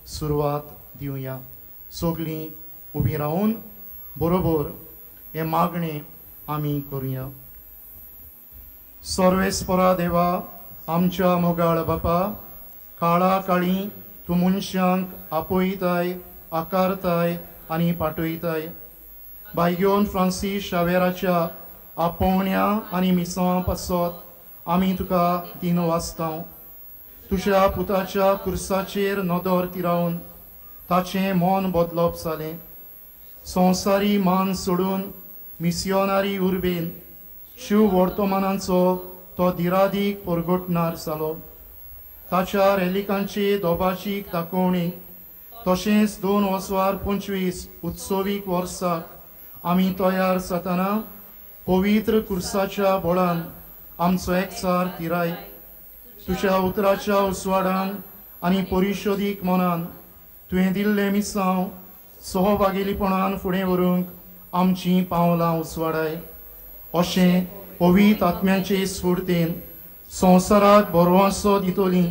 सुरवात दिवया. सगळीं उबी रावन बरोबर हें मागणें आमी करुया. सर्वेस्परा देवा, आमच्या मोगाळ बापा, काळा काळी तूं मनशांक आपयताय, आकारताय आनी पाठयताय. बायगोन फ्रांसीस शावेराच्या आपोवण्या आनी मिसांवां पासत आमी तुका दिन वाचता. तुज्या पुताच्या कुर्साचेर नदर तिरावन ताचें मन बदलप जालें. संवसारी मान सोडून मिसियोनारी उर्बेन शिव वर्तमानाचो तो दिरादीक परगटणार जालो. ताच्या रेलिकांचे दोबाचीक दाखोवणी तशेंच 2025 उत्सवीक वर्साक आमी तयार जातना पवित्र कुर्साच्या बळान आमचो एकचार तिराय. तुज्या उतराच्या उजवाडान आनी परिशोदीक मनान तुवें दिल्लें मिसांव सहभागीपणान फुडें व्हरूंक आमचीं पावलां उजवाडाय. अशें पवित्र आत्म्याचे स्फूर्तीन संवसाराक बरवासो दितली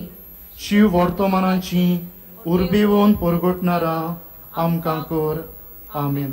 शिव वर्तमानाची उर्बेवन परगटणारां आमकां कर. आमेन.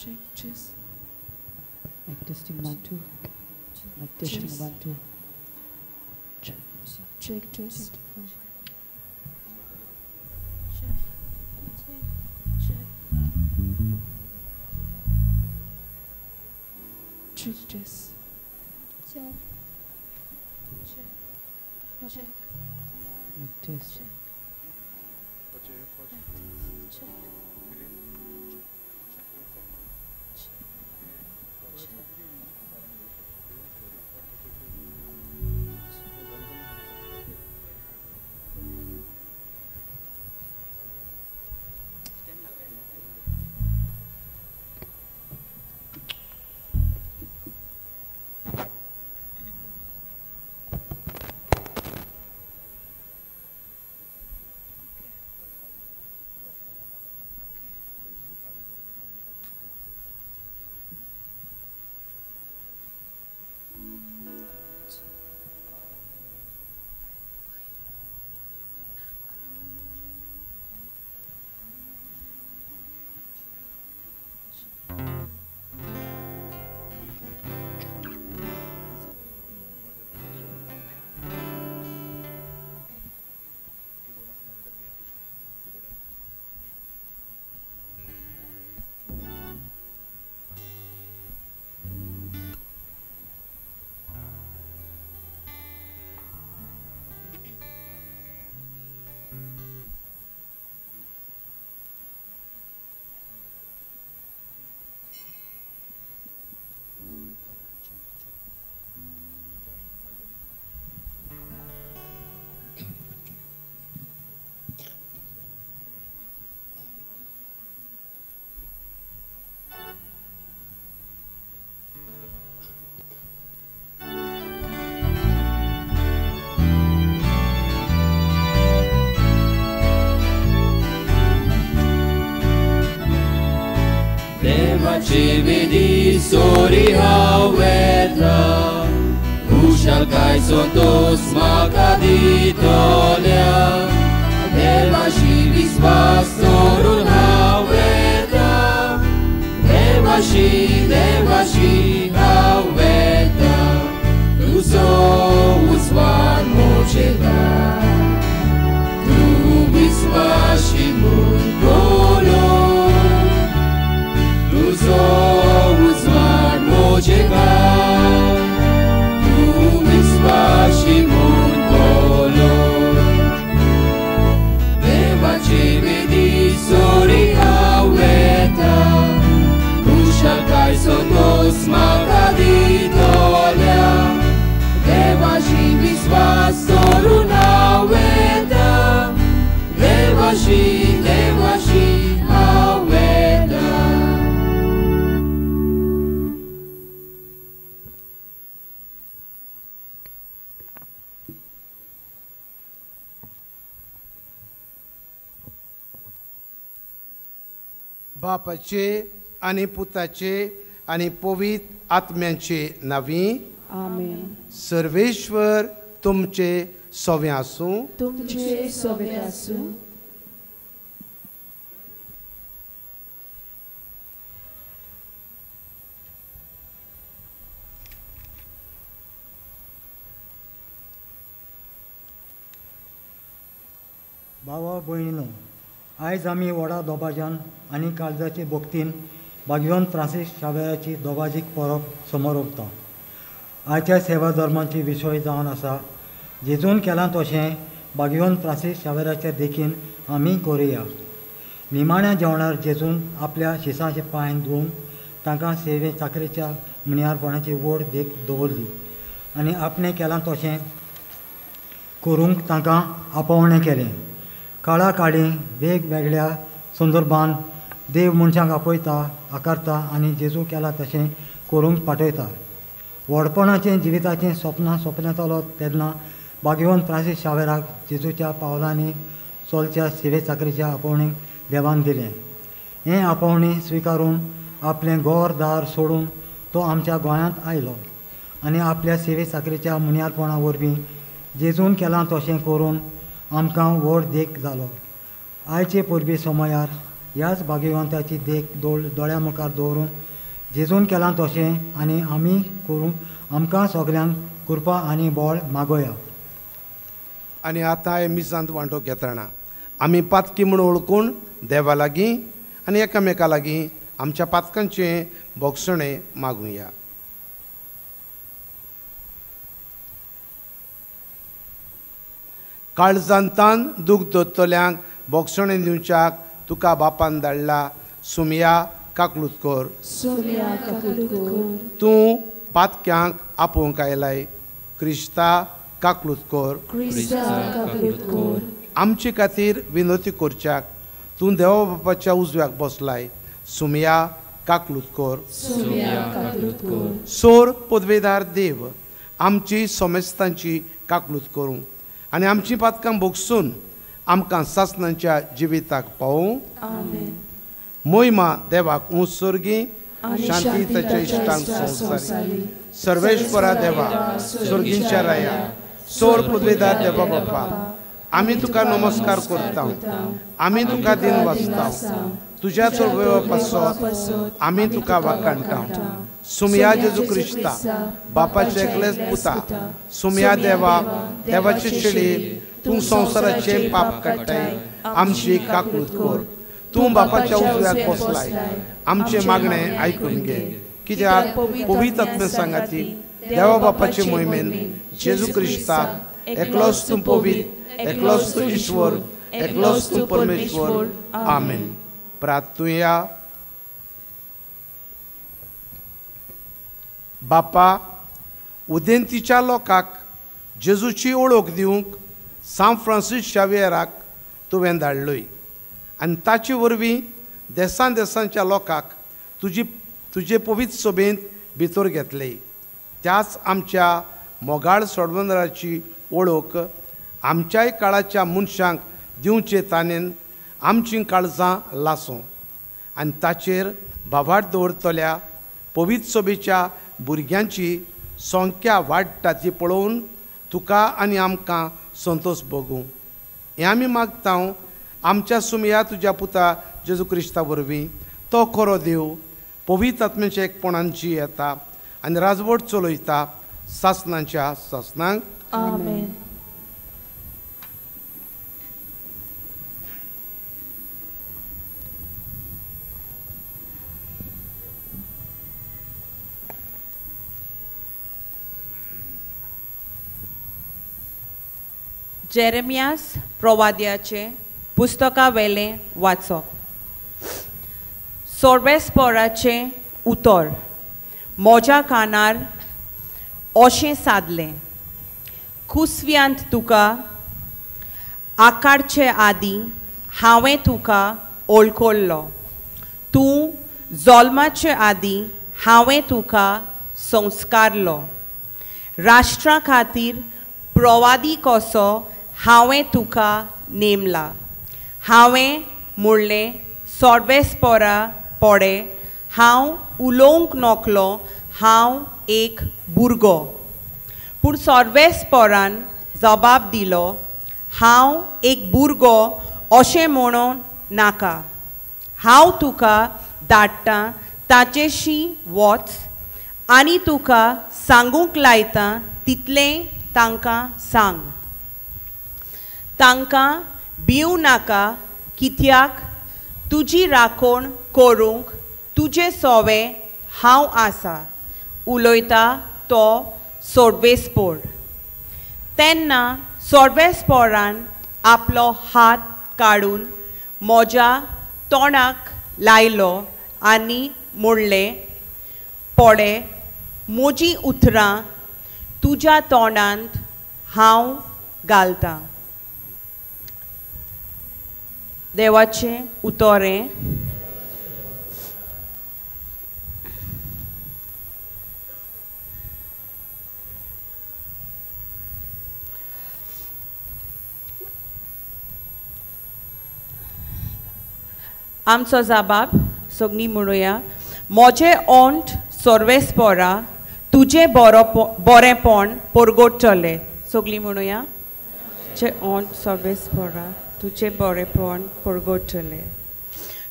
Check, test. Mic testing 1 2. Mic testing 1 2. Check, check, test. Check, check, check. Check, test. Check, check, check. Mic test. Check, check. देवाची विधी सोरी हांव वेता, खुशालकाय संतोष म्हाका दितलो. बापाचे आनी पुताचे आनी पवित्र आत्म्याचे नांवी आमेन। सर्वेश्वर तुमचे सवे आसूं। तुमचे सवे आसूं। भावा भयणीनो, आयज आमी व्हडा दबाज्यान आनी काळजाचे भक्तीन भाग्यवंत फ्रांसीस शावेराची दोबाजीक परब समोर उरता। आयच्या सेवा धर्माची विशय जावन आसा जेजून केलां तशें भाग्यवंत फ्रांसीस शावेराच्या देखीन आमी करुया। निमाण्या जेवणार जेजून आपल्या शिसांचे पांय धुवन तांकां सेवे चाकरेच्या मुनियारपणाची व्हड देख दवरली आनी आपणें केलां तशें करूंक तांकां आपोवणें केलें। काळा काळी वेगवेगळ्या संदर्भान देव मनशांक आपयता, आकारता आनी जेजू केला तशें करूंक पाठयता। व्हडपणाचें जिविताचें सपनां सपनांतलो तेन्ना भाग्यवंत फ्रांसीस शावेराक जेजूच्या पावलांनी चलच्या सेवे चाकरीच्या आपोवणेक देवान दिलें। हें आपोवणें स्विकारून आपलें घर दार सोडून तो आमच्या गोंयांत आयलो आनी आपल्या सेवे चाकरीच्या मुनियारपणा वरवीं जेजून केलां तशें करून आमकां व्हड देख जालो। आयचे परबी समयार ह्याच भाग्यवंताची देख दोळ्या मुखार दवरून जेजून केलां तशें आनी आमी करूंक आमकां सगल्यांक कृपा आनी बळ मागोया। आनी आतां हे मिसांत वांटो घेतना आमी पातकी म्हूण वळखून देवा लागीं आनी एकामेका लागीं आमच्या पातकांचें भोगसणें मागुया। काळजांतान दूख दोतल्यांक भोगसणें दिवच्याक तुका बापान धाडला। सुमया काकलूत कर। सुमया काकलूत कर। तूं पातक्यांक आपोवंक आयलाय। क्रिस्ता काकलूत कर। क्रिस्ता काकलूत कर। आमचे खातीर विनोती करच्याक तूं देवा बापाच्या उजव्याक बसलाय। सुमया काकलूत कर। सुमया काकलूत कर। सोर पदवेदार देव आमची समेस्तांची काकलूत करूं आनी आमची पातकां भोगसून आमकां सासणाच्या जिविताक पावूं। आमेन। मोहिमा देवाक ऊंच स्वर्गी, शांती ताच्या इश्टांक संवसारी। सर्वेश्वरा देवा, स्वर्गींच्या राया, सोर पदवेदार देवा बापा, आमी तुका नमस्कार करता, आमी तुका दिन वाचता, तुज्या चळवळी पासत आमी तुका वाखाणटा। सुमया जेजू क्रिस्ता बापाचे एकलेच पुता, सुमया देवा देवाचे चेडे, तूं संवसाराचें पाप काडटाय, आमची काकूत कर। तूं बापाच्या उजव्याक बसलाय, आमचें मागणें आयकून घे। कित्याक पवित्र आत्म्या सांगाती देवा बापाचे मोहिमेन जेजू क्रिस्ता एकलोच तूं पवित्र, एकलोच तूं ईश्वर, एकलोच तूं परमेश्वर। आमेन। प्रार्थुया। बापा, उदेंतीच्या लोकांक जेजूची ओळख दिवंक सांत फ्रांसीस शावियराक तुवें धाडलोय आनी ताचे वरवीं देसान देसांच्या लोकांक तुजे पवित्र सभेंत भितर घेतले। त्याच आमच्या मोगाळ सोडवणाराची ओळख आमच्याय काळाच्या मनशांक दिवचे तानेन आमचीं काळजां लासूं आनी ताचेर भावार्थ दवरतल्या पवित्र सभेच्या भुरग्यांची संख्या वाडटा ती पळोवन तुका आनी आमकां संतोष भोगूं। हें आमी मागता आमच्या सुमया तुज्या पुता जेजू क्रिस्ता वरवीं। तो खरो देव पवित्र आत्म्याच्या एकपणान येता आनी राजवट चलयता सासणाच्या सासणांक। आमेन। जेरेमियास प्रवाद्याचे पुस्तका वेलें वाचप। सोर्वेस्पोराचें उतर म्हज्या कानार अशें सादलें, कुसव्यांत तुका आकारचे आदीं हांवें तुका ओळखल्लो, तूं जल्माचे आदीं हांवें तुका संस्कारलो, राष्ट्रा खातीर प्रवादी कसो हांवें तुका नेमला। हांवें म्हणलें सोर्वेस्पोरा पोडे हांव उलोवंक नोकलो हांव एक भुरगो. पूण सोर्वेस्पोरान जबाब दिलो हांव एक भुरगो अशें म्हणून नाका. हांव तुका धाडटा ताचेशी वच आनी तुका सांगूंक लायता तितलें तांकां सांग. तांकां भिवं नाका कित्याक तुजी राखण करूंक तुजे सोवे हांव आसा उलयता तो सोर्वेस्पोर. तेन्ना सोर्वेस्पोरान आपलो हात काडून म्हज्या तोंडाक लायलो आनी म्हणलें पळे म्हजीं उतरां तुज्या तोंडांत हांव घालतां. देवाचें उतरें. आमचो जबाब सगळीं म्हणुया. म्हजें ओंठ सोर्वेस्पोरा तुजें बरेंपण परगटतलें. सगळीं म्हणुया. म्हजें ओंठ सोर्वेस्पोरा तुजें बरेंपण परगटतलें.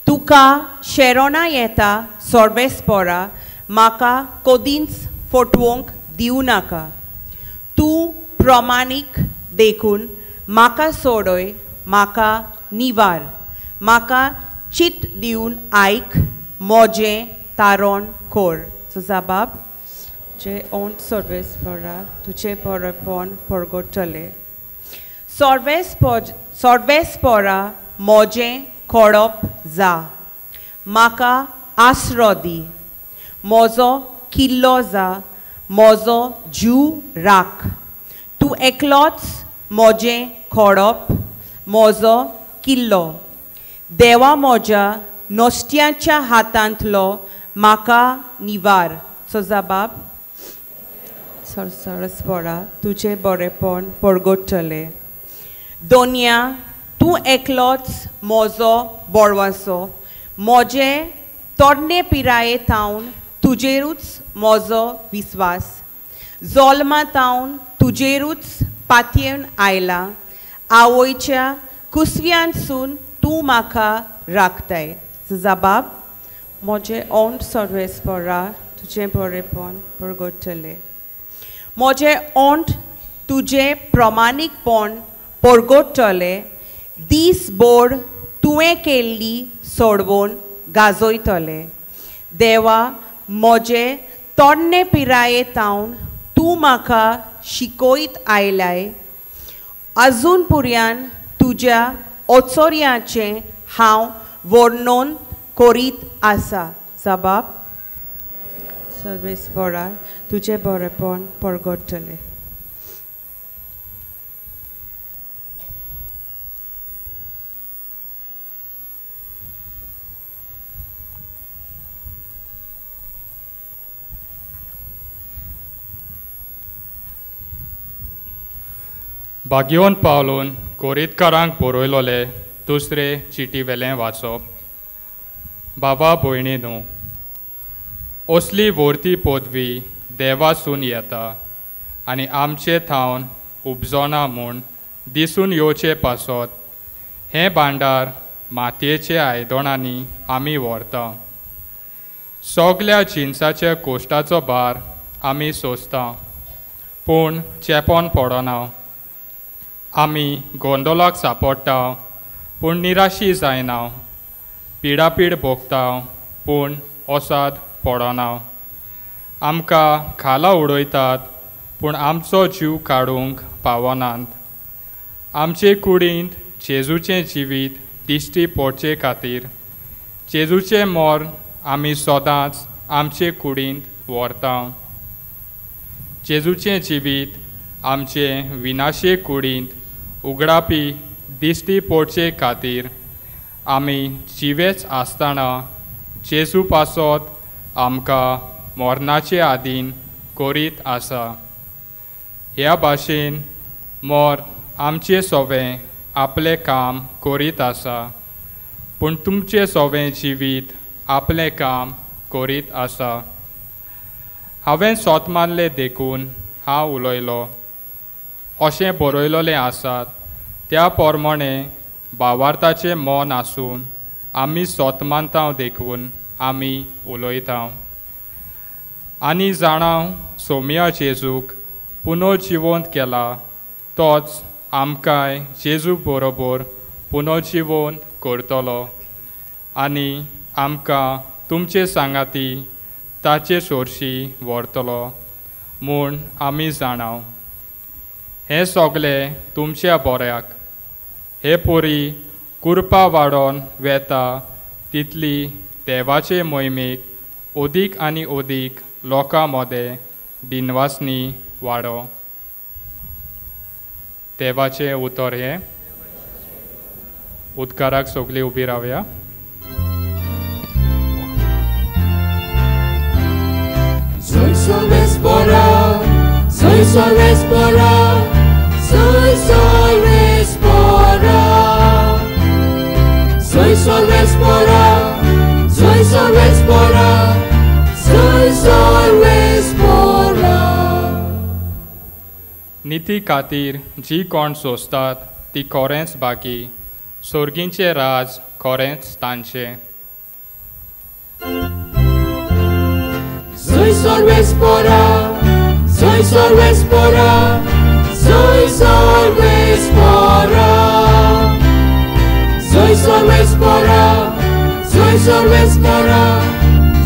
तुका शेरोना येता सोर्वेस्पोरा म्हाका कदींच फटवंक दिवं नाका. तूं प्रमाणीक देखून म्हाका सोडय म्हाका निवार. म्हाका चित दिवन आयक म्हजें तारण कर. जबाब तुजें ओंठ सोर्वेस्पोरा तुजें बरेंपण परगटतलें. सोर्वेस्पोरा म्हजें खोडप जा म्हाका आसरो दी. म्हजो किल्लो जा म्हजो जीव राख. तूं एकलोच म्हजें खोडप म्हजो किल्लो. देवा म्हज्या नश्ट्याच्या हातांतलो म्हाका निवार. जबाब सरसपोरा तुजें बरेंपण परगटतलें. दोनया तूं एकलोच म्हजो बळवासो. म्हजे तरणे पिराये थावन तुजेरूच म्हजो विस्वास. जल्मा थावन तुजेरूच पातयेवन आयला. आवयच्या कुसव्यांतसून तूं म्हाका राखताय. जबाब म्हजें ओंठ सोर्वेस्पोरा तुजें बरेंपण परगटतलें. म्हजें ओंठ तुजें प्रमाणीकपण परगटतलें. दीस भर तुवें केल्ली सोडवण गाजयतलें. देवा म्हजे तरणे पिराये थावन तूं म्हाका शिकयत आयलाय. आजून पुर्यान तुज्या ओचोर्याचें हांव वर्णन करीत आसा. जबाब सर्वेस्पोरा तुजें बरेंपण परगटतलें. भाग्योन पावलून कोरीतकारांक बरयलोले दुसरे चिटी वेलें वाचप. बाबा भयणी न्हू असली वर्ती पदवी देवासून येता आनी आमचे थावन उपजोना म्हूण दिसून येवचे पासत हें भांडार मातयेचे आयदनांनी आमी व्हरता. सगल्या जिनसाच्या कोश्टाचो भार आमी सोंसता पूण चेपोन पडना. आमी गोंदोलाक सांपडटा पूण निराशी जायना. पिडापीड भोगता पूण ओसाद पडना. आमकां खाला उडयतात पूण आमचो जीव काडूंक पावनात. आमचे कुडींत जेजूचें जिवीत दिश्टी पडचे खातीर जेजूचें मर्ण आमी सदांच आमचे कुडींत व्हरता. जेजूचें जिवीत आमचे विनाशे कुडींत उगडापी दिश्टी पडचे खातीर आमी जिवेच आसतना जेजू पासत आमकां मरणाचे आदीन करीत आसा. ह्या भाशेन मर्ण आमचे सोवें आपलें काम करीत आसा पूण तुमचें सोवें जिवीत आपलें काम करीत आसा. हांवें सोत मानलें देखून हांव उलयलो अशें बरयलोलें आसात त्या प्रमाणें भावार्थाचें मन आसून आमी सोत मानता देखून आमी उलयता. आनी जाणां सोम्या जेजूक पुनो जिवंत केला तोच आमकांय जेजू बरोबर पुनर्जिवन करतलो आनी आमकां तुमचे सांगाती ताचे सोरशी व्हरतलो म्हूण आमी जाणाव. हें सगळें तुमच्या बऱ्याक. हे पोरी कुरपा वाडोवन वेता तितली देवाचे मोहिमेक अदीक आनी अदीक लोकां मदें दिनवासनी वाडो. देवाचें उतर हें. उदकाराक सगळीं उबी रावया. Soy solvespora, soy solvespora, soy solvespora. Soy solvespora, soy solvespora, soy solvespora. निती खातीर जी कोण सोंसतात ती खरेंच बाकी, सोर्गींचें राज खरेंच तांचें. Soy solvespora, soy solvespora, soy solvespora. Soy solvespora, soy solvespora,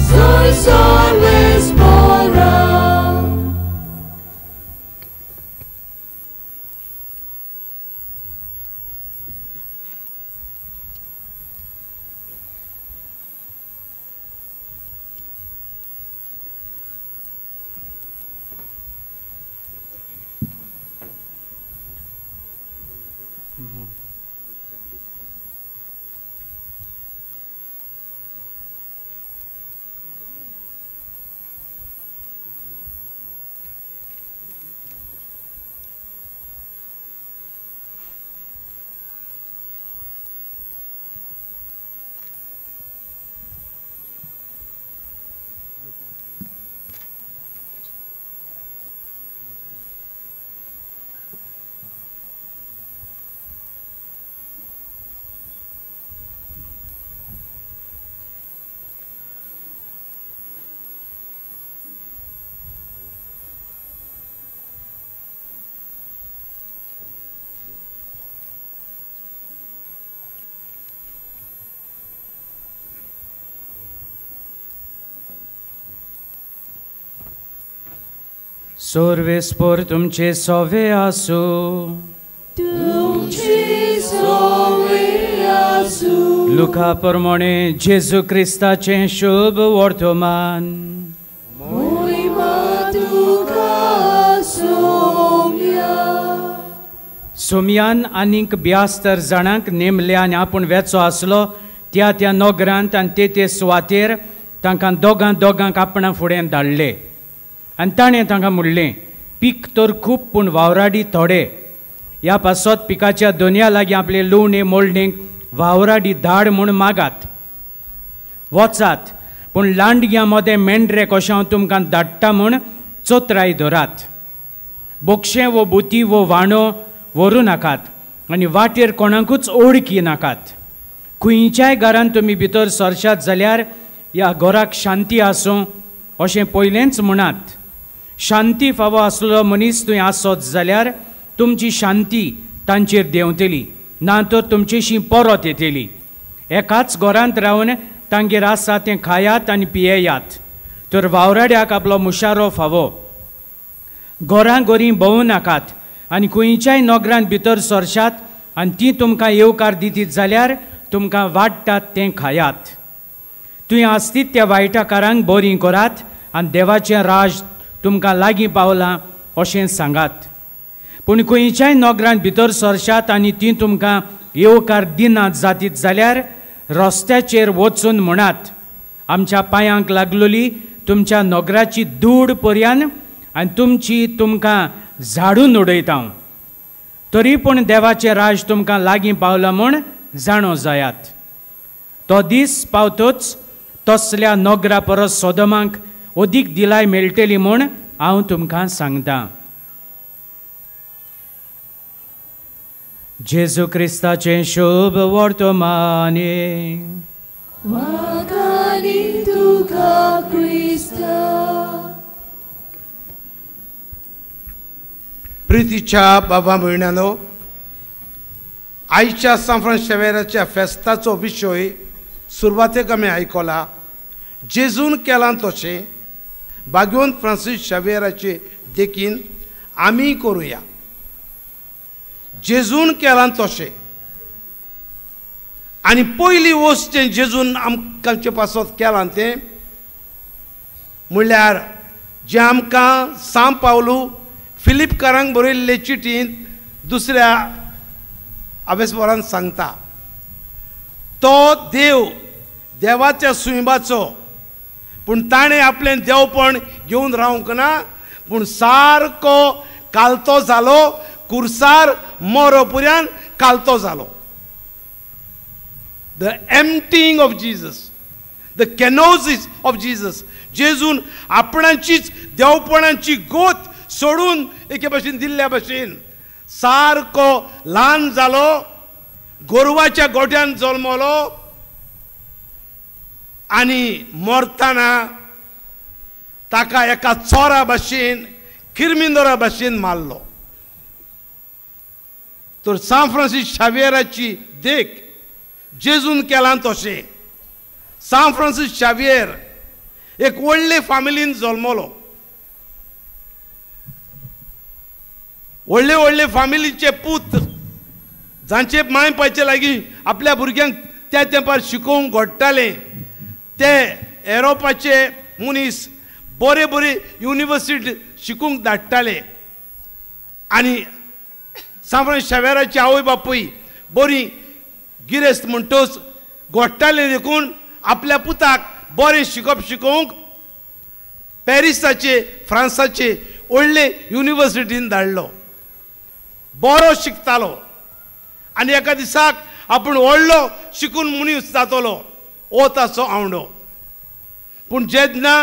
soy solvespora. सोर्वेस्पोर तुमचे सोवे आसू. तुमचे सोवे आसू. लुका प्रमाणे जेजू क्रिस्ताचें शुभ वर्तमान. मोहिमा तुका सोम्या. सोम्यान आनीक 72 जाणांक नेमले आनी आपूण वेचो आसलो त्या त्या नगरांत आनी ते ते सुवातेर तांकां दोगां दोगांक आपणा फुडें धाडले. आनी ताणें तांकां म्हणलें, पीक तर खूब पूण वावराडी थोडे. ह्या पासत पिकाच्या दोनया लागीं आपले लुवणे मोडणेक वावराडी धाड म्हूण मागात. वचात पूण लांडग्यां मदें मेंढरे कशें हांव तुमकां धाडटा म्हूण चोत्राय धरात. बोक्षें वो बुती वो वाणो व्हरूं नाकात आनी वाटेर कोणाकूच ओळखी नाकात. खंयच्याय घरांत तुमी भितर सरशात जाल्यार ह्या घराक शांती आसूं अशें पयलेंच म्हणात. शांती फावो आसलो मनीस तुवें आसत जाल्यार तुमची शांती तांचेर देंवतली, ना तर तुमचेशी परत येतली. एकाच घरांत रावन तांगेर आसा तें खायात आनी पियेयात, तर वावराड्याक आपलो मुशारो फावो. घरां घरीं भोंवू नाकात आनी खंयच्याय नगरांत भितर सरशात आनी ती तुमकां येवकार दितीत जाल्यार तुमकां वाडटात तें खायात. तुवें आसतीत त्या वायटाकारांक बरीं करात आनी देवाचें राज तुमकां लागीं पावलां अशें सांगात. पूण खंयच्याय नगरांत भितर सरशात आनी ती तुमकां येवकार दिनात जातीत जाल्यार रस्त्याचेर वचून म्हणात, आमच्या पांयांक लागलोली तुमच्या नगराची धूड पर्यान आनी तुमची तुमकां झाडून उडयता. तरी पूण देवाचें राज तुमकां लागीं पावलां म्हूण जाणो जायात. तो दीस पावतच तसल्या नगरा परस सोदोमाक अदीक दिलाय मेळटली म्हूण हांव तुमकां सांगता. जेजू क्रिस्ताचें शुभ वर्तमाने. वागानी तुका क्रिस्ता. प्रितीच्या बाबा भयणांनो, आयच्या सांत फ्रांसीस शावेराच्या फेस्ताचो विशय सुरवातेक आमी आयकला. जेजून केलां तशें बागेवन फ्रांसीस शावेराचे देखीन आमी करुया. जेजून केलां तशें आनी पयली वस्त जें जेजून आमकांचे पासत केलां तें म्हणल्यार जें आमकां सांत पावलू फिलिपकारांक बरयल्ले चिटींत दुसऱ्या आवेसवरान सांगता. तो देव देवाच्या सुंबाचो, पूण ताणें आपलें देवपण घेवन रावंक ना, पूण सारको कालतो जालो, कुर्सार मरो पुऱ्यान कालतो जालो. The emptying of Jesus, the kenosis of Jesus. जेजून आपणाचीच देवपणाची गोत सोडून एके भाशेन दिल्ल्या भाशेन सारको ल्हान जालो, गोरवाच्या गोठ्यान जल्मलो आनी मरतना ताका एका चोरा भाशेन, किर्मिंदोरा भाशेन मारलो. तर सांत फ्रांसीस शावेराची देख जेजून केलां तशें. सांत फ्रांसीस शावेर एक व्हडले फामिलीन जल्मलो. व्हडले व्हडले फामिलीचे पूत जांचे माय पायचे लागीं आपल्या भुरग्यांक त्या तेंपार शिकोवंक घडटालें, ते एरोपाचे मनीस बरे बरे युनिवर्सिटी शिकूंक धाडटाले. आनी सांत फ्रांसीस शावेराची आवय बापूय बरी गिरेस्त म्हणटच घडटाले, देखून आपल्या पुताक बरें शिकप शिकोवंक पॅरिसाचे फ्रांसाचे व्हडले युनिवर्सिटीन धाडलो. बरो शिकतालो आनी एका दिसाक आपूण व्हडलो शिकून मनीस जातलो हो ताचो आवडो. पूण जेन्ना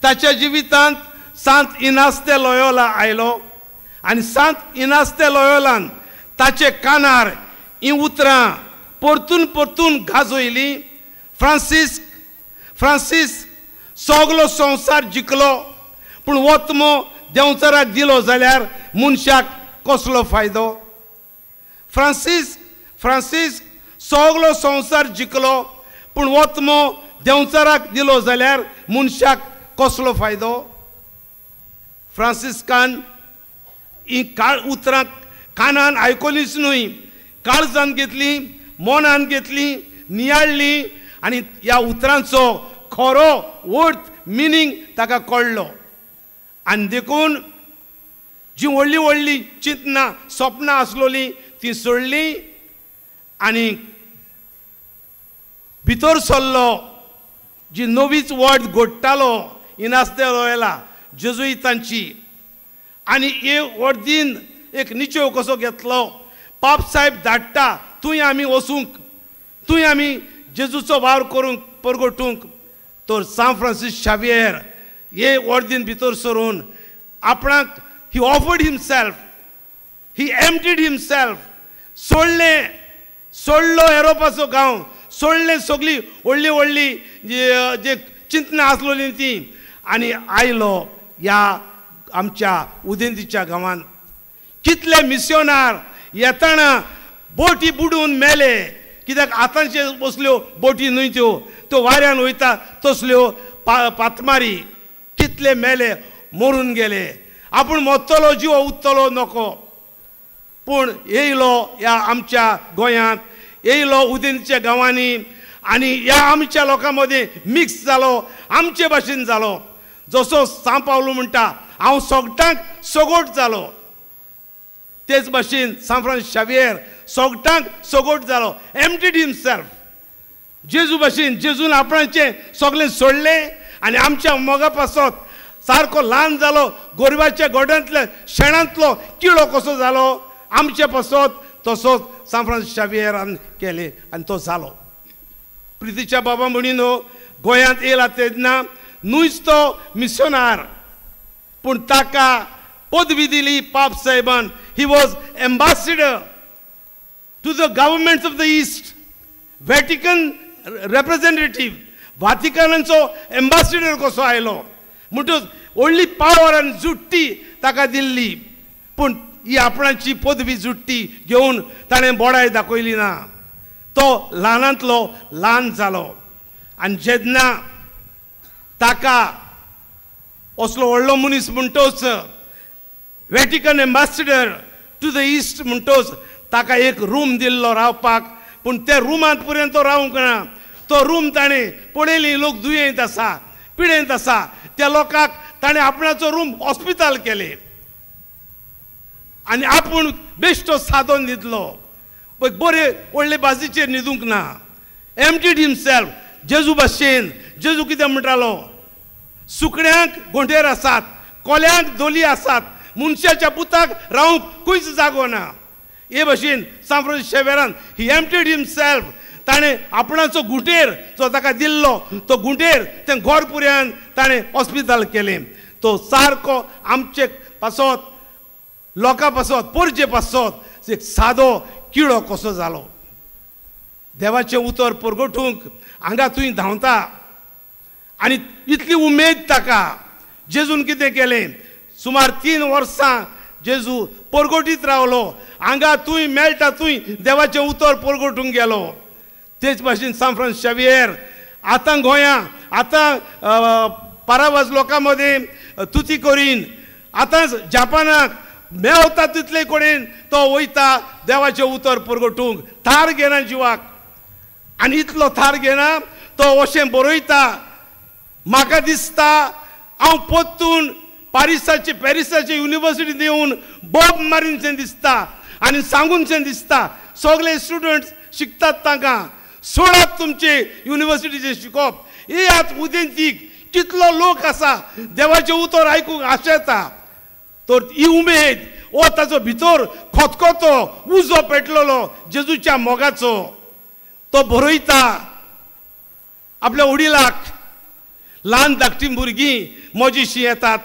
ताच्या जिवितांत सांत इनास्ते लोयोला आयलो आनी सांत इनास्ते लोयोलान ताचे कानार हीं उतरां परतून परतून गाजयलीं, फ्रांसीस फ्रांसीस सगलो संवसार जिखलो पूण वतमो देंवचाराक दिलो जाल्यार मनशाक कसलो फायदो? फ्रांसीस फ्रांसीस सगलो संवसार जिखलो पूण वतमो देंवचाराक दिलो जाल्यार मनशाक कसलो फायदो? फ्रांसिस्कान ही उतरां कानान आयकलीच न्हय, काळजान घेतली, मनान घेतली, नियाळ्ळी आनी ह्या उतरांचो खरो अर्थ मिनींग ताका कळ्ळो. आनी देखून जी व्हडली व्हडली चिंतनां सपनां आसलोलीं ती सोडली आनी भितर सरलो. जी नवीच वट घडटालो इनास्ते लोयला जेजुईतांची, आनी हे वर्दीन एक निचेव कसो घेतलो, पाप साहेब धाडटा थंय आमी वचूंक, थंय आमी जेजूचो वावर करूंक परगटूंक. तर सांत फ्रांसीस शावियर हे वर्दीन भितर सरून आपणाक he offered himself, he emptied himself. सोडलें, सोडलो एरोपाचो गांव, सोडलें सगळी व्हडली व्हडली जे चिंतनां आसलोलीं ती, आनी आयलो ह्या आमच्या उदेंतीच्या गांवांत. कितले मिसियोनार येतना बोटी बुडून मेले, कित्याक आतांचे बसल्यो बोटी न्हय त्यो, त्यो वाऱ्यान वयता तसल्यो पातमारी. कितले मेले, मरून गेले. आपूण मरतलो जिवो उत्तलो नको, पूण येयलो ह्या आमच्या गोंयांत, येयलो उदेंतच्या गांवांनी आनी ह्या आमच्या लोकां मदीं मिक्स जालो, आमचे भाशेन जालो. जसो सांत पावलू म्हणटा हांव सगटांक सगोट जालो, तेच भाशेन सांत फ्रांसीस शावियर सगटांक सगोट जालो, एम्प्टीड हिमसेल्फ. जेजू भाशेन जेजून आपणाचें सगळें सोडलें आनी आमच्या मोगा पासत सारको ल्हान जालो, गोरवाच्या गोड्यांतल्या शेणांतलो किळो कसो जालो आमचे पासत, तसोच सांत फ्रांसीस शावियरान केलें आनी तो जालो. प्रितीच्या बाबा म्हणिनो गोंयांत येयला तेन्ना न्हूच तो मिशनार, पूण ताका पदवी दिली पाप साहेबान. He was ambassador to the governments of the east, Vatican representative, वातिकनाचो ambassador कसो आयलो. म्हणटकच व्हडली पावर आनी जुट्टी ताका दिल्ली, पूण ही आपणाची पदवी जुट्टी घेवन ताणें बोडाय दाखयली ना. तो ल्हानांतलो ल्हान जालो. आनी जेन्ना ताका असलो व्हडलो मनीस म्हणटोच Vatican ambassador to the east म्हणटोच ताका एक रूम दिल्लो रावपाक, पूण त्या रुमांत पर्यंत तो रावंक ना. तो रूम ताणें पळयली लोक दुयेंत आसा, पिडेंत आसा, त्या लोकांक ताणें आपणाचो रूम हॉस्पिटल केलें आनी आपूण बेश्टो सादोन दितलो. बरे व्हडले बाजीचेर न्हिदूंक ना. Emptied himself. जेजू भाशेन, जेजू कितें म्हणटालो, सुकण्यांक गोंठेर आसात, कोल्यांक दोली आसात, मनशाच्या पुताक रावंक खंयच जागो ना. हे भाशेन सांत फ्रांसीस शेवेरान ही एम्प्टीड हिमसेल्फ. ताणें आपणाचो गुंटेर जो ताका दिल्लो तो गुंटेर तें घर पुऱ्यान ताणें हॉस्पिटल केलें. तो सारको आमचे पासत, लोकां पासत, परजे पासत एक सादो किडो कसो जालो. देवाचें उतर परगटूंक हांगा थंय धांवता आनी इतली उमेद ताका. जेजून कितें केलें, सुमार 3 वर्सां जेजू परगटीत रावलो. हांगा थंय मेळटा थंय देवाचें उतर परगटूंक गेलो. तेच भाशेन सांत फ्रांसीस शावियेर आतां गोंयां, आतां पारावाज लोकां मदें तुती करीन, आतां जापानाक मेवता तितले कडेन तो वयता देवाचें उतर परगटूंक. थार घेना जिवाक, आनी इतलो थार घेना तो अशें बरयता, म्हाका दिसता हांव परतून पारिसाचे पॅरिसाचे युनिवर्सिटींत येवन बोब मारीनशें दिसता आनी सांगूनशें दिसता. सगळे स्टुडंट्स शिकतात तांकां सोडात तुमचे युनिवर्सिटीचें शिकोवप, येयात उदेंतीक, कितलो लोक आसा देवाचें उतर आयकूंक आशेता. तर ही उमेद हो ताचो भितर खतखतो उजो पेटलेलो जेजूच्या मोगाचो. तो बरयता आपल्या वडिलाक, ल्हान धाकटीं भुरगीं म्हजीशीं येतात,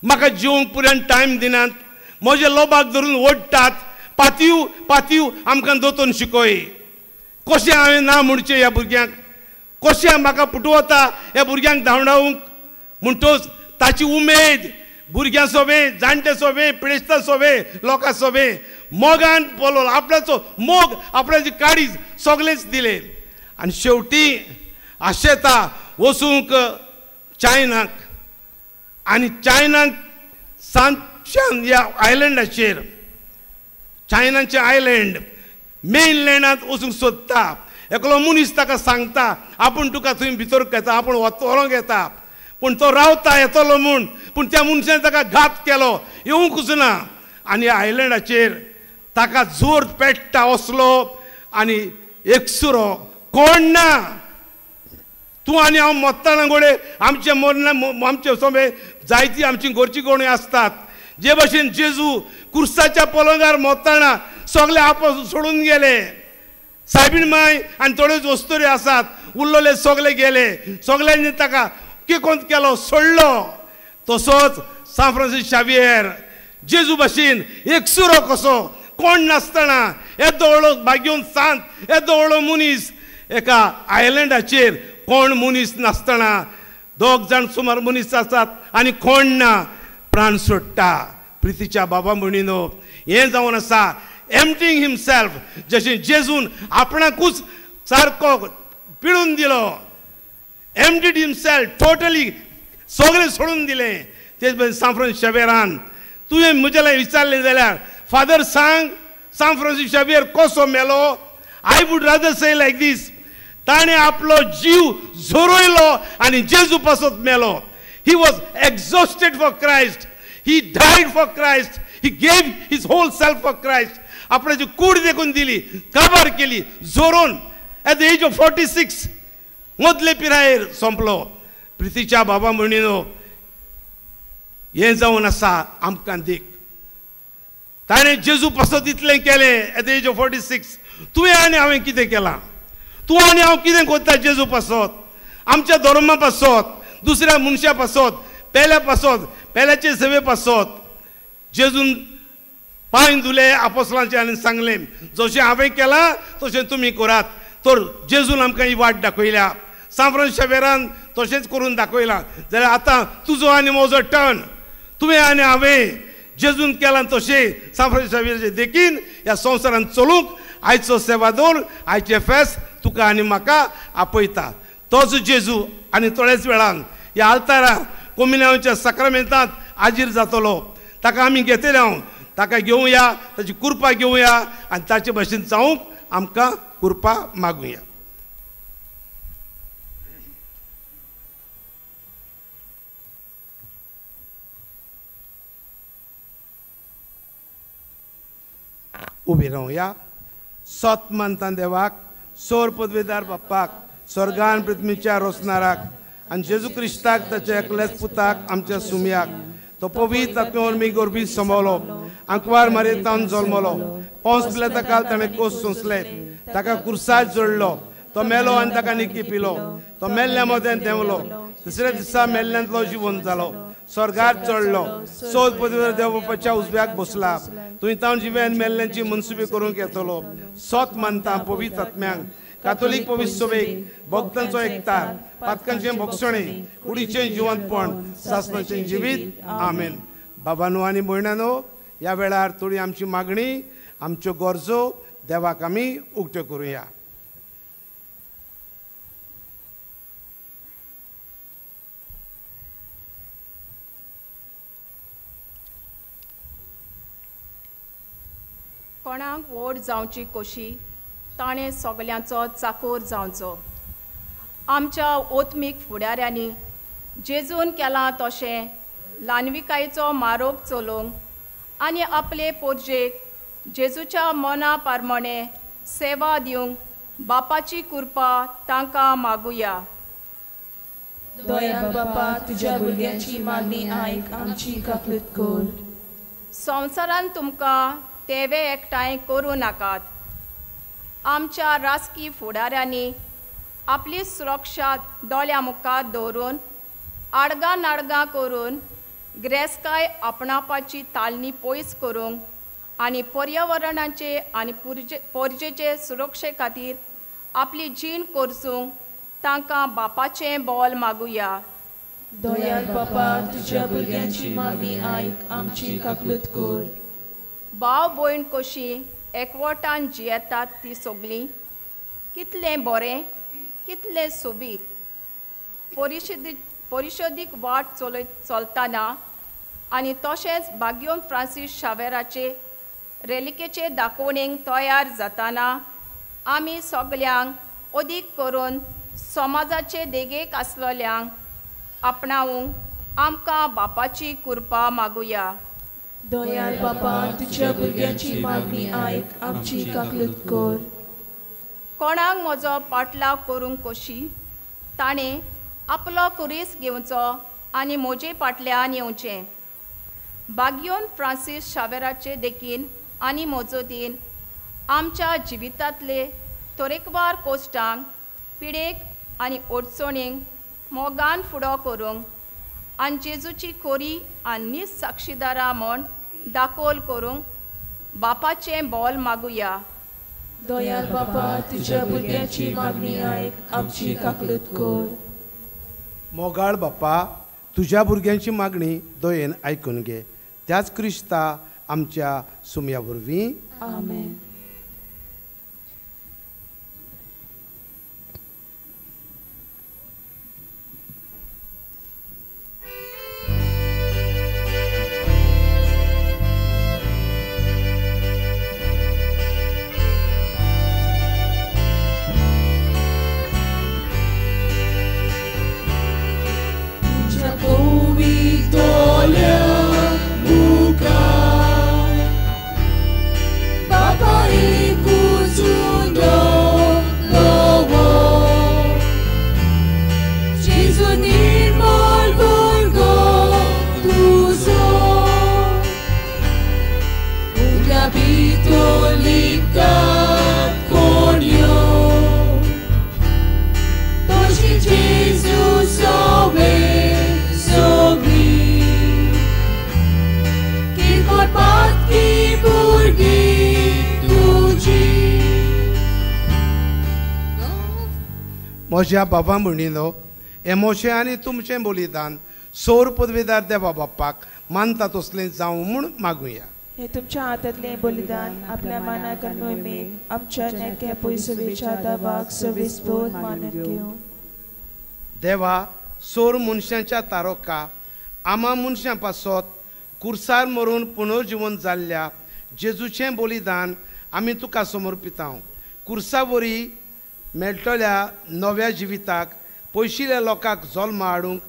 म्हाका जेवंक पुऱ्यान टायम दिनात, म्हजे लोबाक धरून ओडटात, पातयो पातयो आमकां दोतोन शिकय. कशें हांवें ना म्हणचें ह्या भुरग्यांक, कशें म्हाका पुटवता ह्या भुरग्यांक धांवडावंक. म्हणटोच ताची उमेद भुरग्यां सोबें, जाणटे सोबें, पिडेस्तां सोबें, लोकां सोबें मोगान बोलो, आपल्याचो मोग, आपल्याची काळीज सगळेंच दिलें. आनी शेवटी आशेता वचूंक चायनाक, आनी चायनाक सांतशान ह्या आयलंडाचेर, चायनाचें आयलंड मेनलँडांत वचूंक सोदता. एकलो मनीस ताका सांगता आपूण तुका थंय भितर घेता, आपूण व्हरोंक येता, पूण तो रावता येतलो म्हूण, पूण त्या मनशान ताका घात केलो, येवंकूच ना. आनी आयलंडाचेर ताका जोर पेट्टा असलो आनी एकसुरो, कोण ना. तूं आनी हांव मत्ताना गोडे आमचे मरना, आमचे सोंपे जायती आमची घरची कोणी आसतात. जे भाशेन जेजू कुर्साच्या पलंगार मत्ताना सगळे आपस सोडून गेले, सायबीण माय आनी थोड्योच वस्तुरी आसात, उरलेले सगळे गेले, सगळ्यांनी ताका किकोंत केलो, सोडलो. तसोच सांत फ्रांसीस शावियेर जेजू भाशेन एकसुरो कसो, कोण नासतना, येदो व्हडलो भाग्योन सांत, येदो व्हडलो मनीस एका आयलंडाचेर कोण मनीस नासतना, 2 जाण सुमार मनीस आसात आनी कोण ना, प्राण सोडटा. प्रितीच्या बाबा म्हणिनो हें जावन आसा एम्प्टींग हिमसेल्फ. जशें जेजून आपणाकूच सारको पिळून दिलो, एम्प्टीड हिमसेल्फ टोटली, सगळें सोडून दिलें. तेच भाशेन सांत फ्रांसीस शावियेरान तुवें म्हज्या लागीं विचारलें जाल्यार फादर सांग सांत फ्रांसीस शावियेर कसो मेलो, I would rather say like this, ताणें आपलो जीव झरयलो आनी जेजू पासत मेलो. He was exhausted for Christ, he died for Christ, he gave his whole self for Christ. आपणाची कूड देखून दिली, काबार केली झरोवन. एट the age of 46 मदले पिरायेर सोंपलो. प्रितीच्या बाबा म्हणिनो हें जावन आसा आमकां देख. ताणें जेजू पासत इतलें केलें एट the age of 46. तुवें आनी हांवें कितें केलां? तूं आनी हांव कितें करता जेजू पासत, आमच्या धर्मा पासत, दुसऱ्या मनशा पासत, पेल्या पासत, पेल्याचे सेवे पासत? जेजून पांय धुले आपोसलांचे आनी सांगलें जशें हांवें केलां तशें तुमी करात. तर जेजून आमकां ही वाट दाखयल्या, सांत फ्रांसीस शावेरान तशेंच करून दाखयलां. जाल्यार आतां तुजो आनी म्हजो टर्न, तुवें आनी हांवें जेजून केलां तशें सांत फ्रांसीस शावेराचे देखीन ह्या संवसारांत चलूंक आयचो सेवादोर, आयचें फेस्त तुका आनी म्हाका आपयता. तोच जेजू आनी थोड्याच वेळान ह्या आल्तारा कोमिन्यांवच्या साक्रामेंतांत हाजीर जातलो. ताका आमी घेतले हांव, ताका घेवया, ताची कृपा घेवया आनी ताचे भशेन जावंक आमकां कृपा मागुया. उबी रावया. सत मानता देवाक, सोर पदवेदार बाप्पाक, स्वर्गान पृथ्वीच्या रोसनाराक आनी जेजू क्रिस्ताक ताच्या एकल्याच पुताक आमच्या सुमयाक, तो पवित्र आत्म्या गोरबी समवलो, आंकवार मारयेतावन जल्मलो, पोंस पिलाता ताणें कोस सोंसले, ताका कुर्सार जोडलो, तो मेलो आनी ताका निकी पिलो, तो मेल्ल्या मदें देंवलो, तिसऱ्या दिसा मेल्ल्यांतलो जिवन जालो, स्वर्गार चडलो, चवथ पदवेदार देव बाप्पाच्या उजव्याक बसला, थंय तावन जिवे आनी मेल्ल्यांची मनसुबी करूंक येतलो. सत मानता पवित्र आत्म्यांक, कातोलीक पवित्र सभेक, भक्तांचो एकतार, पातकांचें भोगसणें, कुडीचें जिवंतपण, सासणाचें जिवीत. आमेन. बाबानो आनी भयणानो, ह्या वेळार थोडी आमची मागणी, आमच्यो गरजो देवाक आमी उक्त्यो करुया. कोणाक व्हड जावची कशी ताणें सगल्यांचो चाकोर जावचो. आमच्या ओत्मीक फुडाऱ्यांनी जेजून केलां तशें ल्हानविकायेचो मारोग चलोवंक आनी आपले पोरजेक जेजूच्या मना पारमणे सेवा दिवंक बापाची कृपा तांकां मागुया. दयाळ बापा, तुज्या भुरग्यांची मागणी आयक, आमची काकलूत कर. संवसारान तुमकां तेवे एकठांय करूं नाकात. आमच्या राजकी फुडाऱ्यांनी आपली सुरक्षा दोळ्या मुखार दवरून आडगां नाडगां करून गिरेस्तकाय आपणावपाची तालणी पयस करूंक आनी पर्यावरणाचे आनी पोरजेचे सुरक्षे खातीर आपली जीण करसूंक तांकां बापाचें बोल मागुया. दयाळ बापा, तुज्या भुरग्यांची मागणी आयक, आमची काकलूत कर. भाव भयण कशीं एकवटान जियेतात ती सगळीं कितलें बरें, कितलें सोबीत. परिशदीक वाट चलतना आनी तशेंच बाग्योन फ्रांसीस शावेराचे रेलिकेचे दाखोवणेक तयार जातना आमी सगल्यांक अदीक करून समाजाचे देगेक आसलेल्यांक आपणावंक आमकां बापाची कृपा मागुया. दयाळ बापा, तुज्या भुरग्यांची मागणी आयक, आमची काकलूत कर. कोणाक म्हजो पाटलाव करूंक कशी ताणें आपलो कुरीस घेवचो आनी म्हजे फाटल्यान येवचें. बाग्योन फ्रांसीस शावेराचे देखीन आनी मजतीन आमच्या जिवितांतले तरेकवार कोश्टांक, पिडेक आनी अडचणींक मोगान फुडो करूंक आनी जेजूची खोरी आनी नीज साक्षीदारां म्हूण दाखोल करूंक बापाचें बोल मागुया. दयाळ बापा, तुज्या भुरग्यांची मागणी आयक, आमची काकलूत कर. मोगाळ बापा, तुज्या भुरग्यांची मागणी दयेन आयकून घे, त्याच क्रिस्ता आमच्या सुमया वरवीं. आमेन. Bye. म्हज्या बाबा म्हणिल्लो हें म्हजें आनी तुमचें बलिदान सौर पदवेदार देवा बाप्पाक मानता तसलें जावं म्हूण मागुया. हे तुमच्या हातांतलें बलिदान आपल्या मानाक आनी मोहिमेक आमच्या नेक्या पयसुवेच्या दावाक सविस्पोद मानून घेवं. देवा सोर मनशांच्या तारोका आमा मनशां पासत कुर्सार मरून पुनर्जिवन जाल्ल्या जेजूचें बलिदान आमी तुका समर्पिता. कुर्सा वरी मेळटल्या नव्या जिविताक पयशिल्ल्या लोकांक जल्म हाडूंक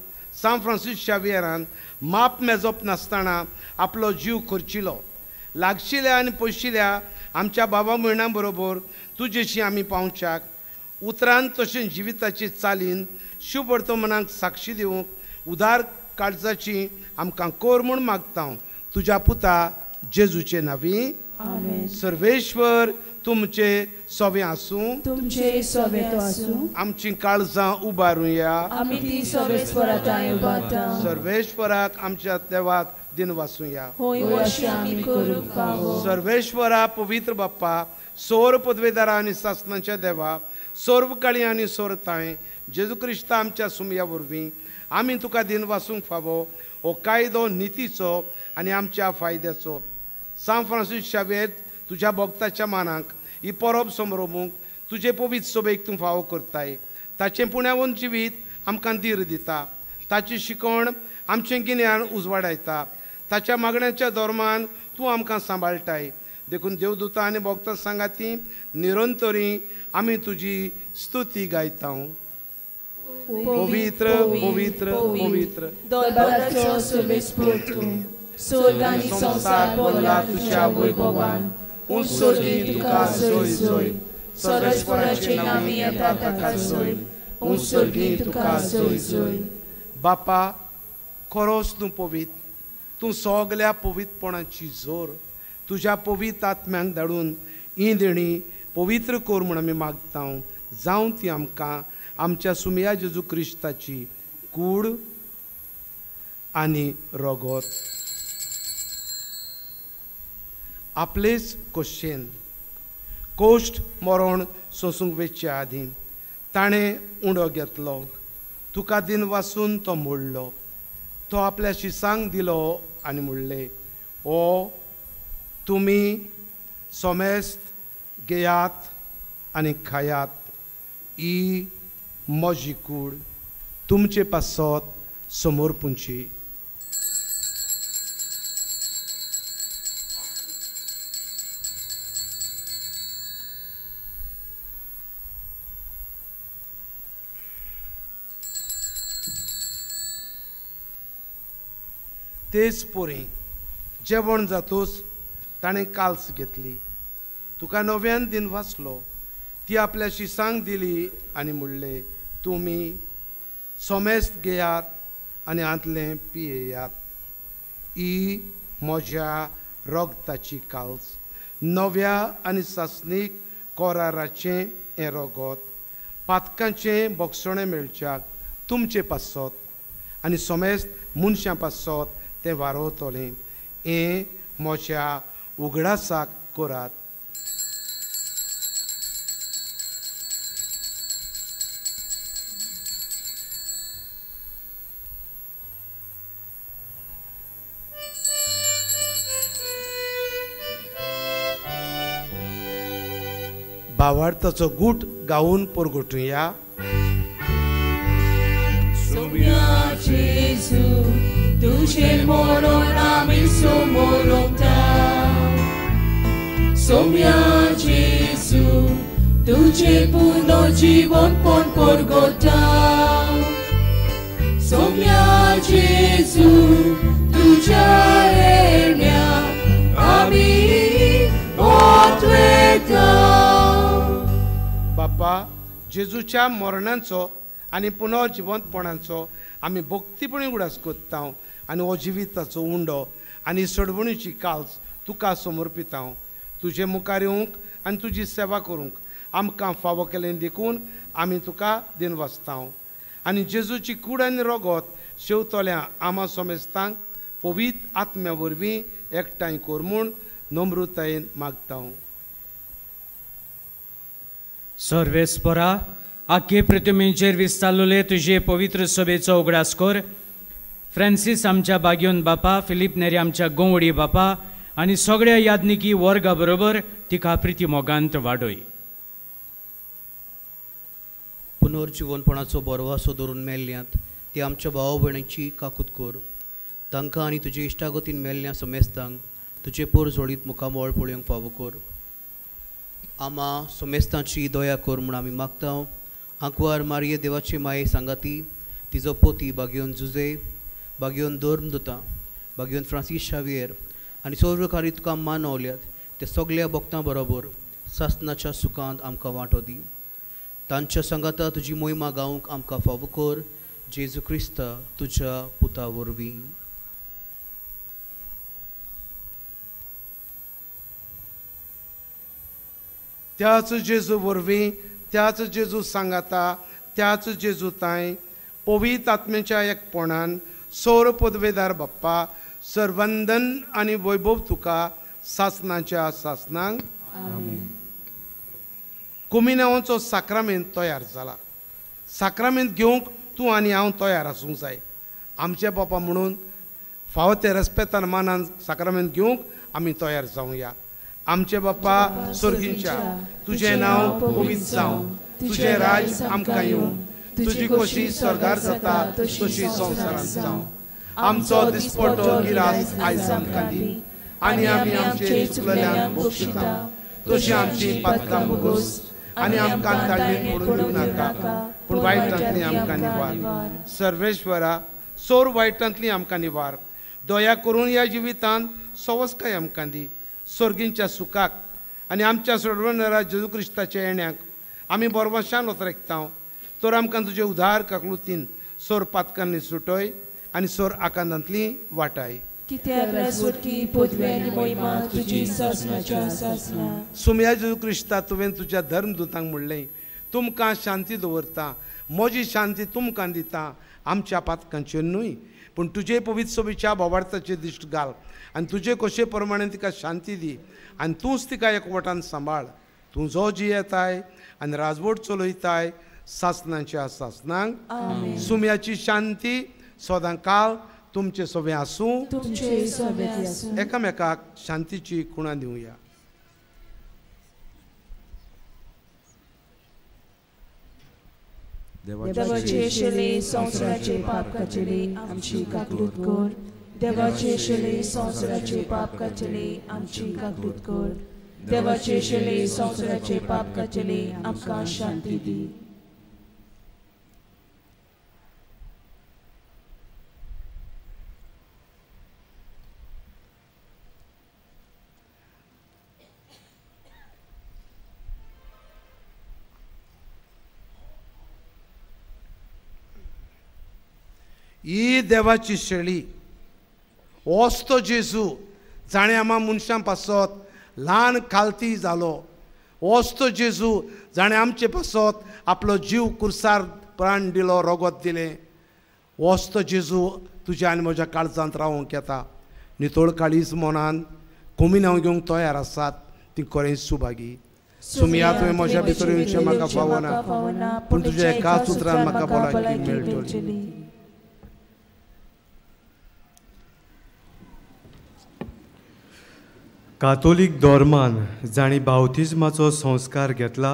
सांत फ्रांसीस शावियरान माप मेजप नासतना आपलो जीव खर्चिलो. लागशिल्या आनी पयशिल्या आमच्या बाबा भयणां बरोबर तुजेशी आमी पावच्याक उतरान तशें जिविताची चालीन शुभ वर्तमानाक साक्षी दिवंक उदार काळजाची आमकां कोर म्हूण मागता. तुज्या पुता जेजूचे नांवी. सर्वेश्वर तुमचे सोवे आसूं. तुमचे सोवे आसूं. आमची काळजां उबारुया. आमी ती सर्वेश्वरा उबारता. सर्वेश्वराक आमच्या देवाक दिनवासुया. होय अशें आमी करूंक फावो. सर्वेश्वरा पवित्र बाप्पा सोर पदवेदारा आनी सासणाच्या देवा सर्वकाळी आनी सोरताय जेजू क्रिस्ता आमच्या सुमया वरवीं आमी तुका दिनवासूंक फावो. हो कायदो नितीचो आनी आमच्या फायद्याचो. सांत फ्रांसीस शावेर तुज्या भक्ताच्या मानाक ही परब समरोवंक तुजे पवित्र सभेक तूं फावो करताय. ताचें पुण्यावन जिवीत आमकां धीर दिता. ताची शिकवण आमचें गिन्यान उजवाडायता. ताच्या मागण्याच्या धर्मान तूं आमकां सांबाळटाय. देखून देवदूता आनी भक्तां सांगाती निरंतरी आमी तुजी स्तुती गायता. पवित्र पवित्र पवित्र दरबाराचो सर्वेस्पोर तूं स्वर्ग आनी संवसार भरला तुज्या वैभवान. उंच तुका जय जय. सर्वेस्पोराचे नांवी येता ताका जय. उंच तुका जय जय. बापा खरोच तूं पवित्र. तूं सगल्या पवित्रपणाची जोर. तुज्या पवित्र आत्म्यांक धाडून ही देणी पवित्र कर म्हूण आमी मागता. जावं ती आमकां आमच्या सुमया जेजू क्रिस्ताची कूड आनी रगत. आपलेच कोशेन कोश्ट मरण सोसूंक वेचे आदीं ताणें उंडो घेतलो. तुका दिन वासून तो मोडलो. तो आपल्या शिसांक दिलो आनी म्हणलें, ओ तुमी सोमेस्त घेयात आनी खायात. ही म्हजी कूड तुमचे पासत समर्पूंची. तेच पोरी जेवण जातूच ताणें काल्स घेतली. तुका नव्यान दिन वाचलो. ती आपल्या शिसांक दिली आनी म्हणलें, तुमी सोमेस्त घेयात आनी हांतलें पियेयात. ही म्हज्या रगताची काल्स नव्या आनी सासणीक कोराराचें हें रगत पातकांचें बोगसणें मेळच्याक तुमचे पासत आनी सोमेस्त मनशां पासत तें वारोवतलें. हें म्हज्या उगडासाक करात. भावार्थाचो गूट गावन परगटुया. सोम्या जेजू तुझे मरण आमी समोरता. सोम्या जेजू तुझे पुनर्जीवन पण परगटा. सोम्या जेजू तुझ्या येण्या आमी ओतवेता. बापा जेजूच्या मरणाचो आनी पुनर्जिवंतपणाचो आमी भक्तीपणी उगडास करता आनी हो जिविताचो उंडो आनी सडवणीची काल्स तुका समर्पिता. तुजे मुखार येवंक आनी तुजी सेवा करूंक आमकां फावो केलें देखून आमी तुका दिनवासता. आनी जेजूची कूड आनी रगत शेवतल्या आमा समेस्तांक पवित्र आत्म्या वरवीं एकठांय कर म्हूण नम्रतायेन मागता. सर्वेस्परा आख्खे पृथ्वीचेर विस्तारलेले तुजे पवित्र सभेचो उगडास कर. फ्रांसीस आमच्या बाग्योन बापा, फिलीप नेरी आमच्या गोंवडी बापा आनी सगळ्या यादनिकी वर्गा बरोबर तिका प्रिती मोगांत वाडय. पुनर्जिवनपणाचो बरवासो धरून मेल्ल्यांत ते आमच्या भाव भयणीची काकूत कर. तांकां आनी तुजे इश्टागतीन मेल्ल्या समेस्तांक तुजे पोर जोडीत मुखामळ पळोवंक फावो कर. आमा समेस्तांची दया कर म्हूण आमी मागता. आंकवार मारये देवाचे माये सांगाती तिजो पोती बागयोन जुजे, बागयोन धर्म दुता, बागयोन फ्रांसीस शावियर आनी सर्वकारी तुका मानवल्यात ते सगल्या भक्तां बरोबर सासनाच्या सुखांत आमकां वांटो दी. तांच्या सांगाता तुजी मोहिमा गावंक आमकां फावो कर. जेजू क्रिस्ता तुज्या पुता वरवीं. त्याच जेजू वरवीं, त्याच जेजू सांगाता, त्याच जेजू तांय पवित्र आत्म्याच्या एकपणान सौर पदवेदार बाप्पा सर्वंदन आनी वैभव तुका सासनाच्या सासनांक. कुमिनांवाचो साक्रामेंत तयार जाला. साक्रामेंत घेवंक तूं आनी हांव तयार आसूंक जाय. आमचे बापा म्हणून फावो ते रेस्पेतान मानान साक्रामेंत घेवंक आमी तयार जावया. आमचे बाप्पा स्वर्गींच्या, तुजें नांव पवित्र जावं, तुजें राज आमकां येवं, तुजी खोशी स्वर्गार जाता तशी संवसारांत जावं. आमचो दिसपटो गिरास आयज आमकां दी आनी आमी आमचे चुकलेल्यांक बक्षिता तशी आमची पातकां भोगोस आनी आमकां ताळणेक पडून दिवं नाका, पूण वायटांतली आमकां निवार. सर्वेश्वरा, सोर वायटांतली आमकां निवार. दया करून ह्या जिवितांत सवस्काय आमकां दी. स्वर्गींच्या सुखाक आनी आमच्या सोडवणारा जेजू क्रिस्ताच्या येण्याक आमी बरवशान वतरेकता. तर आमकां तुजे उदार काकलुतीन सोर पातकांनी सुटय आनी सोर आकांतांतली वाटाय. सुमया जेजू क्रिस्ता, तुवें तुज्या धर्मदूतांक म्हणलें, तुमकां शांती दवरता, म्हजी शांती तुमकां दिता, आमच्या पातकांचेर न्हय पूण तुजे पवित्र सभेच्या भावार्थाचेर दिश्ट घाल आनी तुजे कशे प्रमाणे तिका शांती दी आनी तूंच तिका एकवटान सांबाळ. तूं जो जियेताय आनी राजवट चलयताय सासनाच्या सासनांक. सुम्याची शांती सदां काल तुमचे सवे आसूं. एकामेकाक शांतीची खुणा दिवया. देवाचे शेले संवसाराचे पाप काचेले आमची काकलूत कर. देवाचे शेले संवसाराचे पाप काचेले आमची काकलूत कर. देवाचे शेले संवसाराचे पाप काचेले आमकां शांती दी. ही देवाची शेळी वस्तो जेजू जाणें आमा मनशां पासत ल्हान खालती जालो. वस्तो जेजू जाणें आमचे पासत आपलो जीव कुर्सार प्राण दिलो, रगत दिलें. वस्तो जेजू तुज्या आनी म्हज्या काळजांत रावंक येता. नितळ काळीज मनान कोमिनांव घेवंक तयार आसात ती खरेंच सुभागी. सुमया, तुवें म्हज्या भितर येवचें म्हाका फावना, पूण तुज्या एकाच उतरान म्हाका भलायकी मेळटली. कातोलीक धर्मान जांणी बावतिज्माचो संस्कार घेतला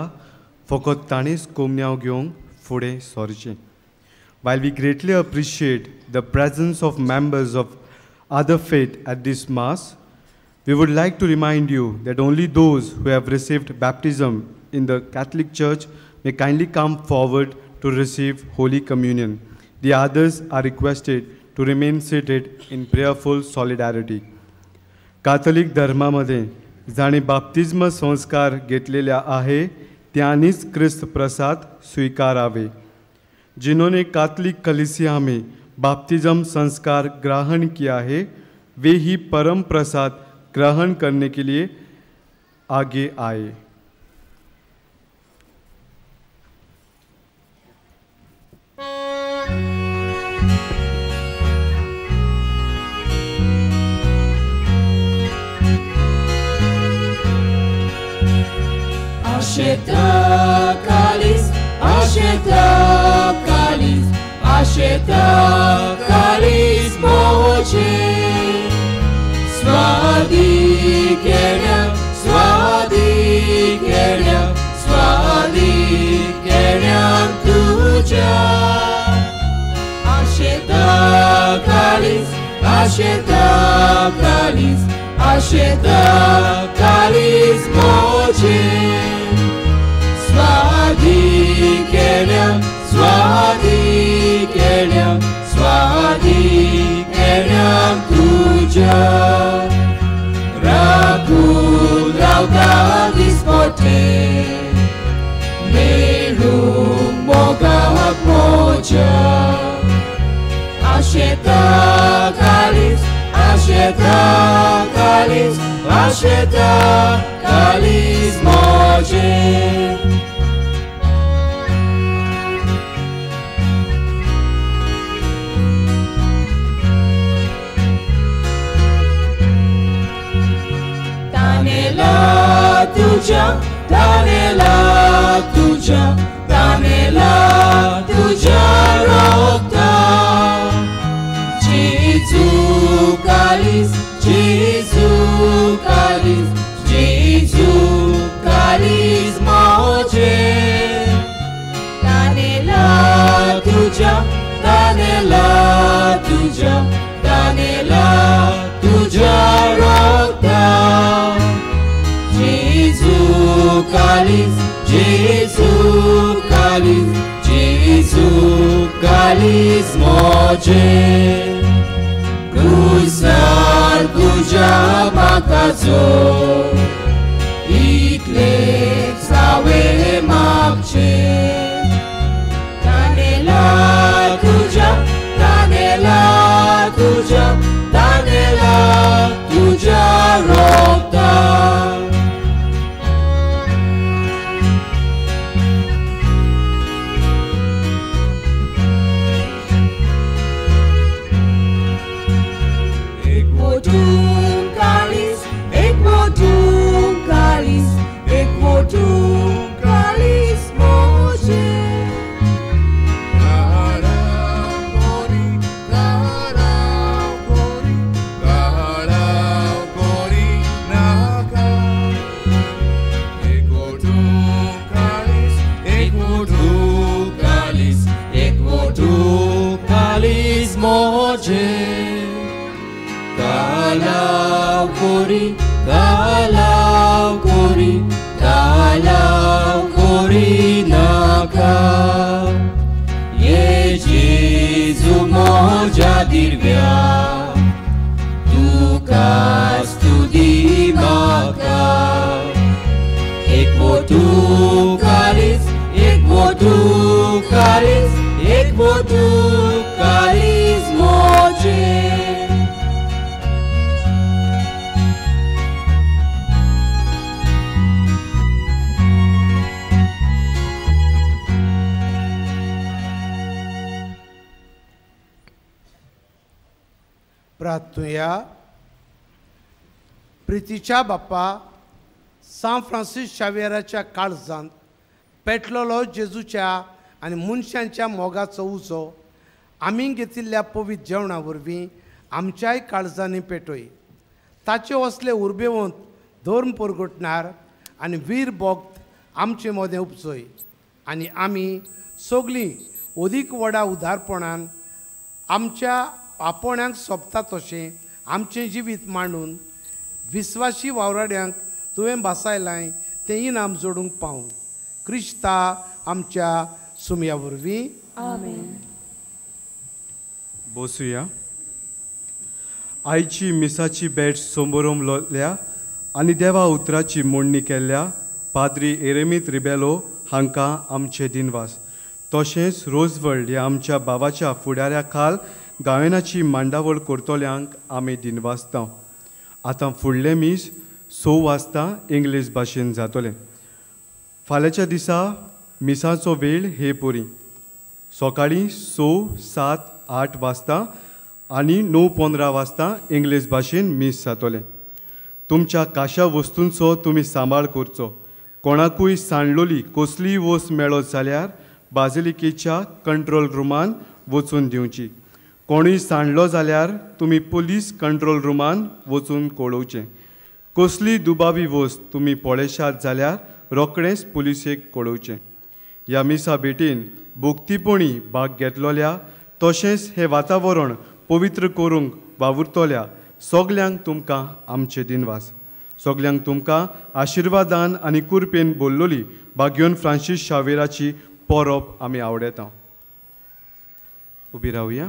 फकत तांणीच कोमन्यांव घेवंक फुडें सरचें. While we greatly appreciate the presence of members of other faith at this mass, we would like to remind you that only those who have received baptism in the Catholic Church may kindly come forward to receive Holy Communion. The others are requested to remain seated in prayerful solidarity. Catholic धर्मामध्ये जाणे बाप्तिज्म संस्कार घेतलेला आहे त्यांनीच क्रिस्त प्रसाद स्वीकारावे. जिन्होंने Catholic कलीसिया में बाप्तिज्म संस्कार ग्रहण किया है वे ही परम प्रसाद ग्रहण करने के लिए आगे आए. Asheta kalis आशेता कालीज, आशेता कालीज मोजे. स्वादी केल्या, स्वादी केल्या, स्वादी केल्या तुझ्या. आशेता कालीज, आशेता कालीज, आशेता कालीज मोजे. स्वादी केल्या, स्वादी केल्या, स्वादी केल्या तुझ्या. राखून रावता दिसपटे मेळूंक मोगाक मोज्या. आशेता कालीज, आशेता कालीज, आशेता कालीज मोजे. तानेला तुझ्या, तानेला तुझ्या, तानेला तुझ्या रोगता. जेजू कालीज, जेजू कालीज, जेजू कालीज मोजे. तानेला तुझ्या, तानेला तुझ्या, तानेला तुझ्या रोगता. जेजू कालीज, जेजू कालीज, जेजू कालीज मोजे. क्रुसार तुझ्या म्हाका जो, इतलेंच हांवें मागचें. तानेला तुझ्या, तानेला तुझ्या, तानेला तुझ्या रोगता. Kalaw kori, kalaw kori naka. Ye Jezu moja dirvya, tuka studi maka. Ek votu kalis, ek votu kalis, ek votu kalis moje. प्रार्थुया. प्रितीच्या बाप्पा, सांत फ्रांसीस शावियराच्या काळजांत पेटलेलो जेजूच्या आनी मनशांच्या मोगाचो उजो आमी घेतिल्ल्या पवित्र जेवणा वरवीं आमच्याय काळजांनी पेटोय. ताचे असले उर्बेवंत धर्म परगटणार आनी वीर भक्त आमचे मदें उपजय आनी आमी सगळीं अदीक व्हडा उदारपणान आमच्या आपोण्याक सोंपता तशें आमचें जिवीत मांडून विस्वाशी वावराड्यांक तुवें भासायलां तें इनाम जोडूंक पावूं. क्रिस्ता आमच्या सुमया वरवीं. आमेन. बसुया. आयची मिसाची भेट सोंबरोम लोल्या आनी देवा उतराची मोडणी केल्ल्या पाद्री एरेमीत रिबेलो हांकां आमचे दिनवास. तशेंच रोजवर्ल्ड ह्या आमच्या भावाच्या फुडाऱ्या खाल गायनाची मांडावळ करतल्यांक आमी दिनवासता. आतां फुडलें मीस 6 वाजता इंग्लीश भाशेन जातलें. फाल्यांच्या दिसा मिसाचो वेळ हे पुरी सकाळीं 6, 7, 8 वाजता आनी 9:15 वाजता इंग्लीश भाशेन मीस जातलें. तुमच्या काशा वस्तूंचो तुमी सांबाळ करचो. कोणाकूय सांडलोली कसलीय वस्त मेळत जाल्यार बाजिलिकेच्या कंट्रोल रुमान वचून दिवची. कोणूय सांडलो जाल्यार तुमी पुलीस कंट्रोल रुमान वचून कळोवचें. कसली दुबावी वस्त तुमी पळयशात जाल्यार रोखडेंच पुलिसेक कळोवचें. ह्या मिसा भेटीन भोक्तीपणी भाग घेतलोल्या तशेंच हें वातावरण पवित्र करूंक वावुरतल्या सगल्यांक तुमकां आमचे दिनवास. सगल्यांक तुमकां आशिर्वादान आनी कुरपेन बोल्लोली बाग्योन फ्रांसीस शावेराची परब आमी आवडयता. उबी रावया.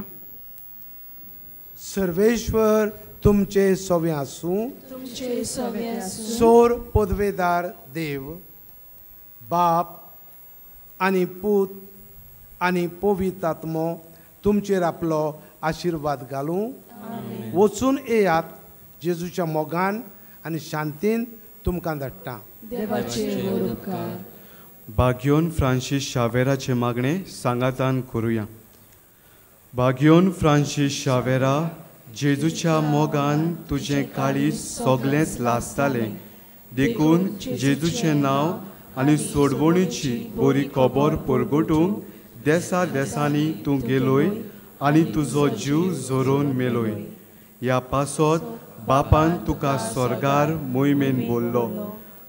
सर्वेश्वर तुमचे सोवे आसूं. सोर पदवेदार देव बाप आनी पूत आनी पवित्र आत्मो तुमचेर आपलो आशिर्वाद घालूं. वचून येयात. जेजूच्या मोगान आनी शांतीन तुमकां धाडटा. बाग्योन फ्रांसीस शावेराचे मागणें सांगातान करुया. बाग्योन फ्रांसीस शावेरा, जेजूच्या मोगान तुजें काळीज सगळेंच लासतालें, देखून जेजूचें नांव आनी सोडवणीची बरी खबर परगटूंक देसा देसांनी तूं गेलोय आनी तुजो जीव झरोवन मेलोय. ह्या पासत बापान तुका स्वर्गार मोहिमेन बोल्लो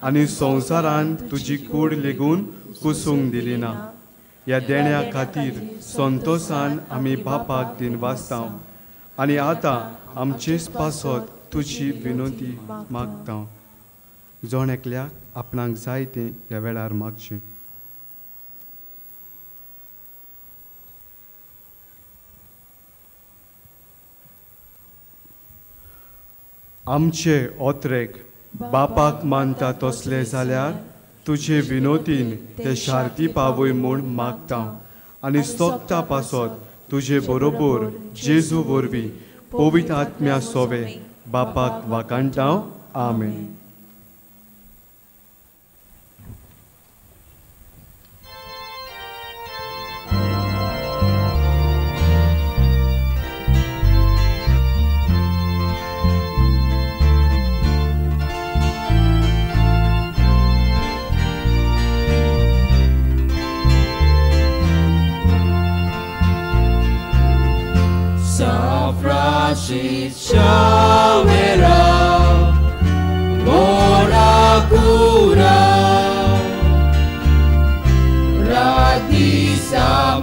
आनी संवसारान तुजी कूड लेगून कुसूंक दिली ना. ह्या देण्या खातीर संतोसान आमी बापाक दिनवासता आनी आतां आमचेच पासत तुजी विनोती मागता. जण एकल्याक आपणाक जाय तें ह्या वेळार मागचें. आमचे ओत्रेक बापाक मानता तसले जाल्यार तुजे विनोतीन ते शार्ती पावय म्हूण मागता आनी सोगता पासत तुजे बरोबर जेजू वरवीं पवित्र आत्म्या सोवे बापाक वाकाणटा. आमेन. Francis Xavera, Mora cura, Radisam.